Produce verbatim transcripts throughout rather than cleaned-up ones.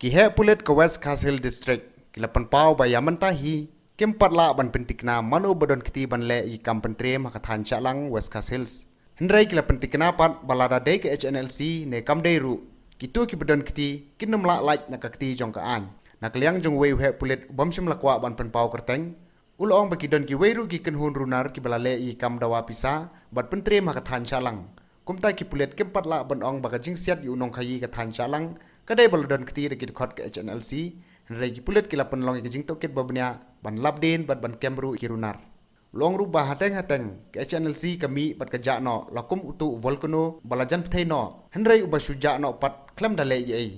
Ki heh pulit ka West Khasi Hills District ki la pynpaw ba ïa mynta hi kim pat lah ban pyntikna mano ba don kti ban leh ïa ki kam pyntriem ha ka thaiñ Shillong, West Khasi Hills. Hynrei ki la pyntikna pat ba lada dei ka H N L C ne kam dei ruh, kito kiba don kti kin ym lah lait na ka kti jong ka aiñ. Na ka liang jong uwei u heh pulit u bym shym la kwah ban pynpaw kyrteng, u la ong ba ki don kiwei ruh ki kynhun runar kiba la leh ïa ki kam dawa pisa bad pyntriem ha ka thaiñ Shillong. Kumta ki pulit kim pat lah ban ong ba ka jingsiat ïa u nongkhaïi ka thaiñ Shillong ka dei ba la don kti da ki dkhot ka H N L C, hynrei ki pulit ki la pynlong ïa ka jingtohkit ba bniah ban lap dien bad ban kem ruh ïa ki runar. U la ong ruh ba hateng hateng ka H N L C ka mih bad ka jah noh la kum uto u volcano ba la jan pyrthei noh, hynrei uba shu jah noh pat khlem da leh ei ei.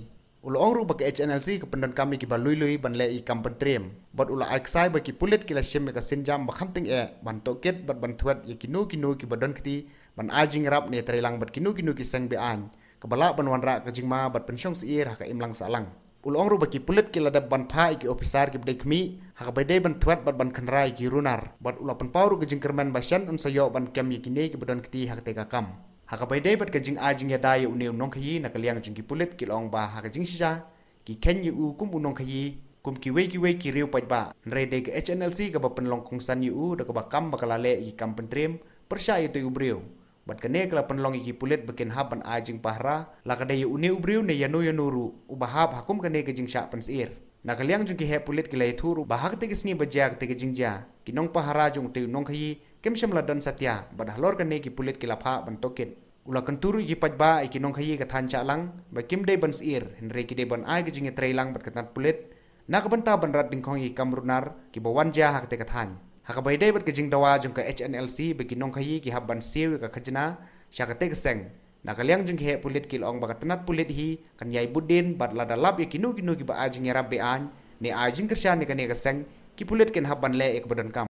U la ong ruh ba ka H N L C ka pyndonkam ïa kiba lui lui ban leh ïa ki kam pyntriem, bad u la ai ksai ba ki pulit ki la shim ïa ka sienjam ba kham tyngeh ban tohkit bad ban thwet ïa kino kino kiba don kti ban ai jingïarap ne treilang bad kino kino ki seng be-aiñ kaba lah ban wanrah ka jingma bad pynshong syier ha ka imlang sahlang. U la ong ruh ba ki pulit ki la dep ban phah ïa ki ophisar kiba dei khmih ha kaba ïadei ban thwet bad ban kynra ïa ki runar, bad u la pynpaw ruh ka jingkyrmen ba shen un sa ïoh ban kem ïa kine kiba don kti ha katei ka kam. Ha kaba ïadei bad ka jingai jingïada ïa une u nongkhaïi, na ka liang jong ki pulit ki la ong ba ha ka jingshisha ki kheiñ ïa u kum u nongkhaïi kum kiwei kiwei ki riew paidbah, hynrei dei ka H N L C kaba pynlong kongsan ïa u da kaba kam ba ka la leh ïa ki kam pyntriem pyrshah ïa utei u briew. Bad kane ka la pynlong ïa ki pulit ba kin hap ban ai jingpahara la ka dei ïa une u briew ne ïano ïano ruh uba hap ha kum kane ka jingshah pynsyier. Na ka liang jong ki heh pulit ki la ïathuh ruh ba ha katei ka sngi ba jia katei ka jingjia, ki nongpahara jong utei u nongkhaïi kim shym la don satia, bad halor kane ki pulit ki la phah ban tohkit. U la kyntu ruh ïa ki paidbah ïa ki nongkhaïi ka thaiñ Shillong ba kim dei ban syier, hynrei ki dei ban ai ka jingïatreilang bad ka tnat pulit na ka bynta ban rat dyngkhong ïa ki kam runar kiba wan jia ha katei ka thaiñ. Ha kaba ïadei bad ka jingdawa jong ka H N L C ba ki nongkhaïi ki hap ban siew ïa ka khajna sha katei ka seng, na ka liang jong ki heh pulit ki la ong ba ka tnat pulit hi kan ïai bud dien, bad lada lap ïa kino kino kiba ai jingïarap be-aiñ ne ai jingkyrshan ïa kane ka seng, ki pulit kin hap ban leh ïa kaba donkam.